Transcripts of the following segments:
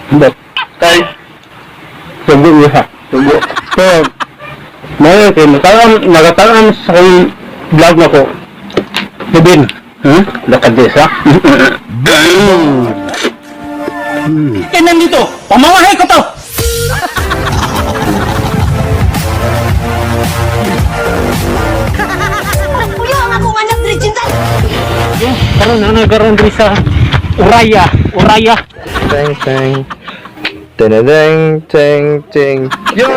But, Kay, sugo niya. Sugo. So, may kay nagatalaan sa akong vlog na ko. Libin. Lakadesa. Kaya nandito, pamamahay ko to! Kuya, ang akong anak diri cinta. Karon na nagaron diri sa Uraya, Uraya. Teng teng. Teng teng teng. Yo!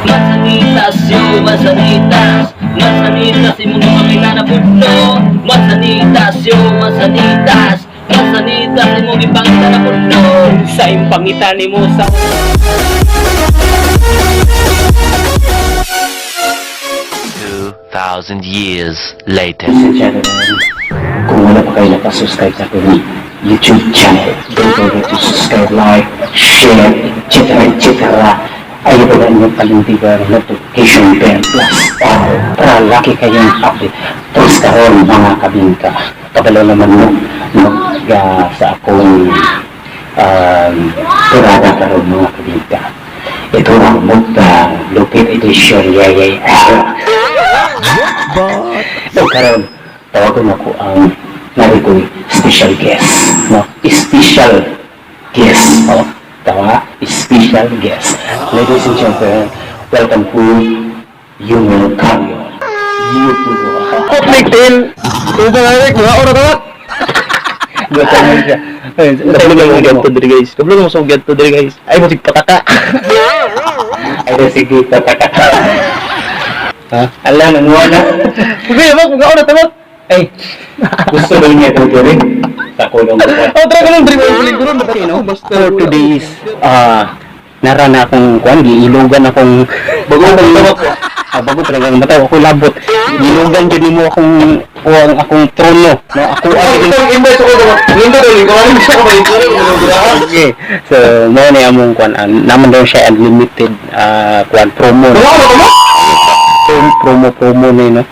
Masanitas yo, masanitas. Masanitas, imong mga kinanapudno. Masanitas yo, masanitas. Masanitas, imong ipangita na pudno. Sa impangita nimo sa 2,000 years later. Ladies and gentlemen, kung wala pa kayo nakasubscribe sa aking YouTube channel, don't forget to subscribe, like, share, etc. etc. Ayaw ko na inyong kalintigan ang notification bell plus all para laki kayong update. Tapos karon mga kabingka, kabalo naman mo mag, sa akong tirada karon mga kabingka. Ito ang mukbang Lupit Edition, yeah, yeah. So karon tawagon ako ang narikoy special guest, no? Special guest, oh. Tawa, special guest. Ladies and gentlemen, welcome to Yumel Carrion. YouTuber. Public tail! Ito na rin, mga oras na. Gusto mo siya. Kablo na mong ganto diri guys. Kablo na mo ganto diri guys. Ay mo pataka. Ay, sige, tataka. Ha? Ala, nanguha na. Sige, mo kung oras na. Ay, gusto daw niya itong diri. Sa kulong ko. Oh, try ko lang diri mo ko ron. No? For today's, nara na akong kuan, giilugan akong Bago akong pa ko. Ah, bago pa lang mataw ako labot. Gilugan jud nimo akong kuang akong trono. No, ako ang Itong invite ko daw. Lindo daw ko ano siya ko Okay. So, mo ni among kuan naman daw siya unlimited kuan promo. No? Promo promo ni no.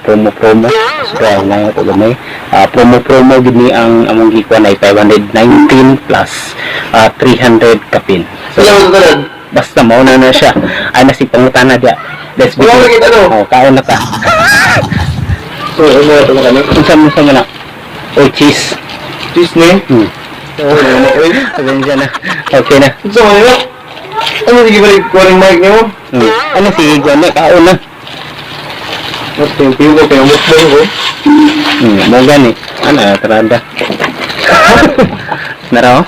Promo promo. So, ang lang ito gamay. Promo promo gid ni ang among gikuan ay 519 plus 300 kapin. So, Wala mo tanan. basta mauna na siya. Ay na si pangutana dia. Let's Wala mo kita, no? Oh, kaon na ta. So, ano ito na kami? Unsa mo sa na? Oh, cheese. Cheese ni. Oh, ano Pasensya na. Okay na. So, ano? Ano sige balik ko ring mic nimo? Ano sige kuan na kaon na. Mas thank you ko kay mukbang ko. Mo gani. Ana trada. Nara oh.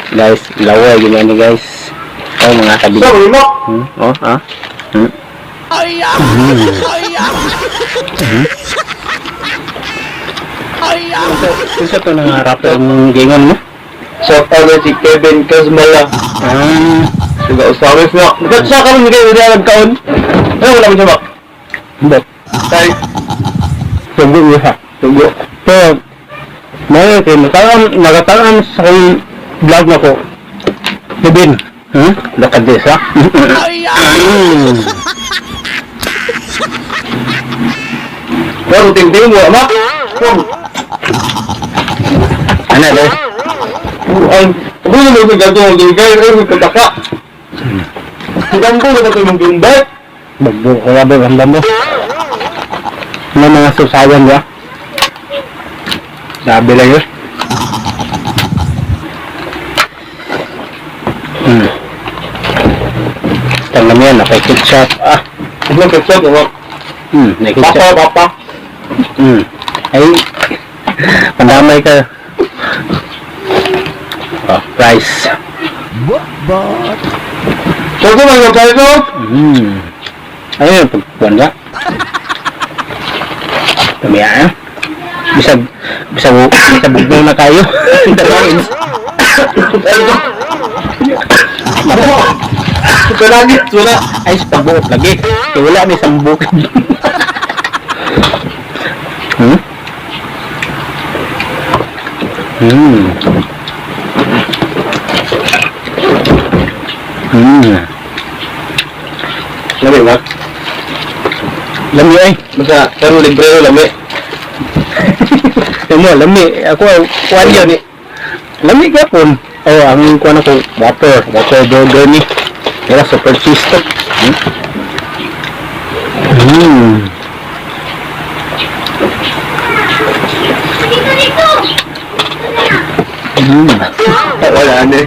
Guys, laway gid ni guys. Oh mga So, kabig. mo. Oh, ah. Unsa to nga rapper mong gingon mo? Shout out na si Kevin Kazmala. Ah, Diba, usawis na. Dapat siya karon hindi kayo nagkaon. Ano wala mo siya ba? But, Kay, sugo niya. Sugo. So, may kay nagatalaan sa akong vlog na ko. Libin. Lakadesa. Pero ting-ting mo, ama. Ana guys. Ay, kung ano mo ganto ang gingay, ay mo kataka. Ganto na ba mong gimbay? Bagbo ko ba ang damo. Ano mga susawan ba? Sabi lang yun. Tangam yan, okay, ketchup. Ah, Ano ketchup, ama? May ketchup. Papa, papa. Ay, pandamay ka. Oh, rice. So, kung ano tayo ko? Ayun, pagkuhan ka. Tumaya eh. Bisag, bisag, bisag bugnaw na kayo. Dalawin. Ito lagi, wala. Ay, sa pagbuot lagi. Kaya wala may sambok. Lami ba? Lami ay. Basta, pero libre ko lami. Mo, lami. Ako, kuwan yun eh. Lami ka po. Oh, ang kuan ako, water, water burger ni. Kaya super cheese to. Dito, dito! Wala na eh.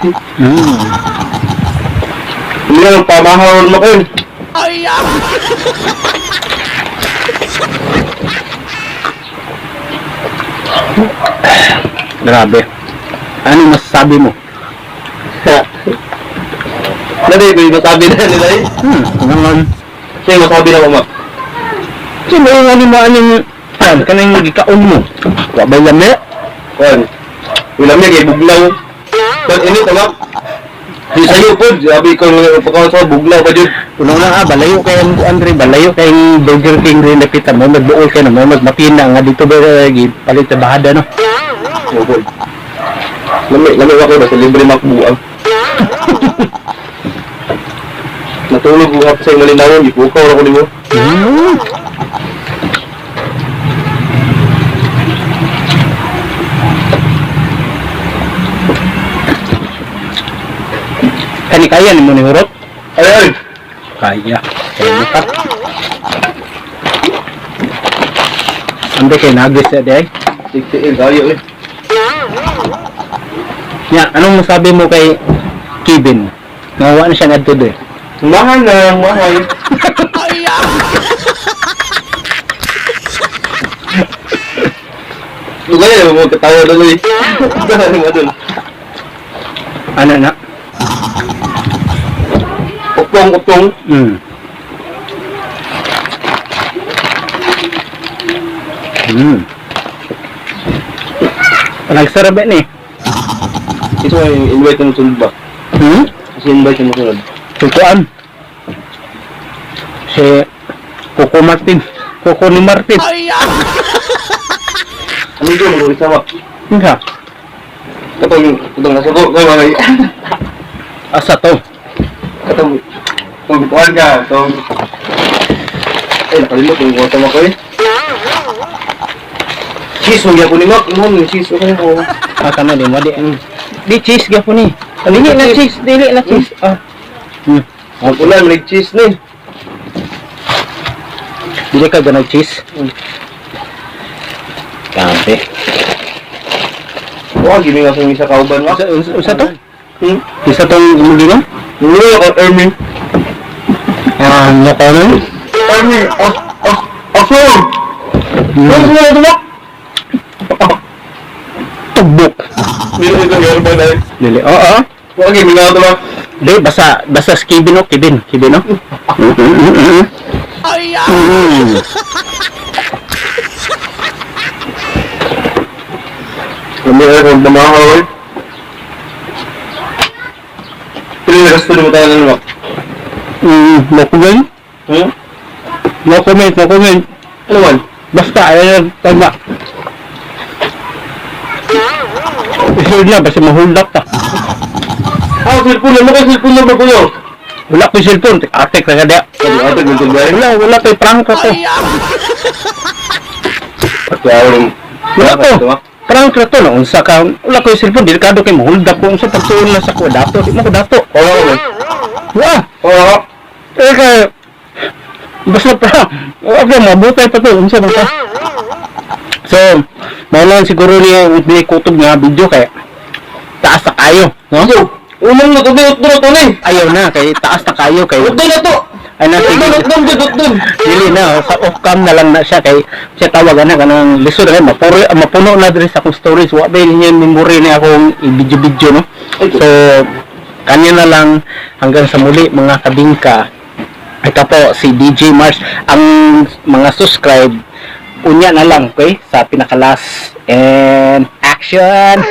Hindi na pamahawon mo kayo. Grabe. Ano masasabi mo? Nari, may masabi na nila eh. Ngayon. Siya yung masabi na umak. Kasi may ano mo, anong, kan, kanang gikaon mo. Wa ba lami? Kuan. Wala mi kay buglaw. Kuan ini tama. Di sayo po, sabi ko pagkaon sa buglaw pa jud. Uno na ah, balayo kay ang Andre, balayo kay ang Burger King rin napitan mo, magbuol kay na mo, magmapina nga dito ba eh, palit sa bahada no. Bugol. Lami, lami ako basta libre makbuang. Natulog ko ako sa malinawon, gipukaw ra ko nimo. Kani kaya ni mo ni hurot? Ay ay. Kaya. Kaya mo pa. Ande kay nagis sa day. 68 kayo eh. Nya, anong masabi mo kay Kevin? Nawa na siya ngadto doy. Mahal na, mahal. Lugay na mo katawa daloy. Daloy mo dun. Ano na? Uktong, uktong. Nagsarap ni. Ito ay invite na sunod ba? Hmm? Kasi invite na sunod. Tutuan. Si Coco Martin. Coco ni Martin. Ano yun? Mag-uwi sama. Nga. Katong, katong nasa ko. Kaya mga Asa to? Katong, katong kuhan ka. Katong, ay, nakalimot. Yung kuhan sama ko eh. Cheese, huwag ko ni Mac. Mo, yung cheese. Okay ako. Ah, kana di mo di. Di cheese gyapon ni. Dili na cheese, dili na cheese. Ah. Ang ulan, may cheese na eh. Dili ka ganag cheese. Grabe. Huwag, gini nga kung isa kauban, Mac. Usa, usa, usa to? Hmm? Isa tong imong ginom? Hindi ako, Ermin. Ah, no comment. Ermin, os, os, osong! Ano sila ito, Mac? Tugbok. Hindi ko ito, na eh. Dili. Oo. Huwag, gini nga ito, Mac. Di basta basta si Kevin no, Kevin, Kevin no. Mm. Kami ay kung dumahol. Pili na gusto mo tayo ng Mac. No comment. Hmm? No comment, no comment. Ano man? Basta ayun tama. Isulod na basta ma-hold up ta. Ah, cellphone mo kay cellphone number ko yun. Wala ko cellphone, atek ra kada. Sabi ate, gusto ba Wala, wala kay prank ra to. Wala ko. Prank ra to na unsa ka. Wala ko cellphone, delikado kay ma-hold up ko unsa pagsuon na sa ko dato, di mo ko dato. Wala ko man. Wa. Wala ko. Eh kay basta pa. Okay, mabutay pa to unsa man ka. So, mao lang siguro niya ni kutob nga video kay taas na kayo, no? Yo, unang na to, utdo na to ni. Ayaw na kay taas na kayo kay Utdo na to. Ay na Utdo sige. na utdo na utdo. Dili na sa off cam na lang na siya kay siya tawagan na kanang lisod na kay mapuro, mapuno na diri sa akong storage wa ba niya memory ni akong i-video-video no. So kanya na lang hanggang sa muli mga kabingka. Ito po si DJ Mars ang mga subscribe unya na lang okay sa pinaka last and action.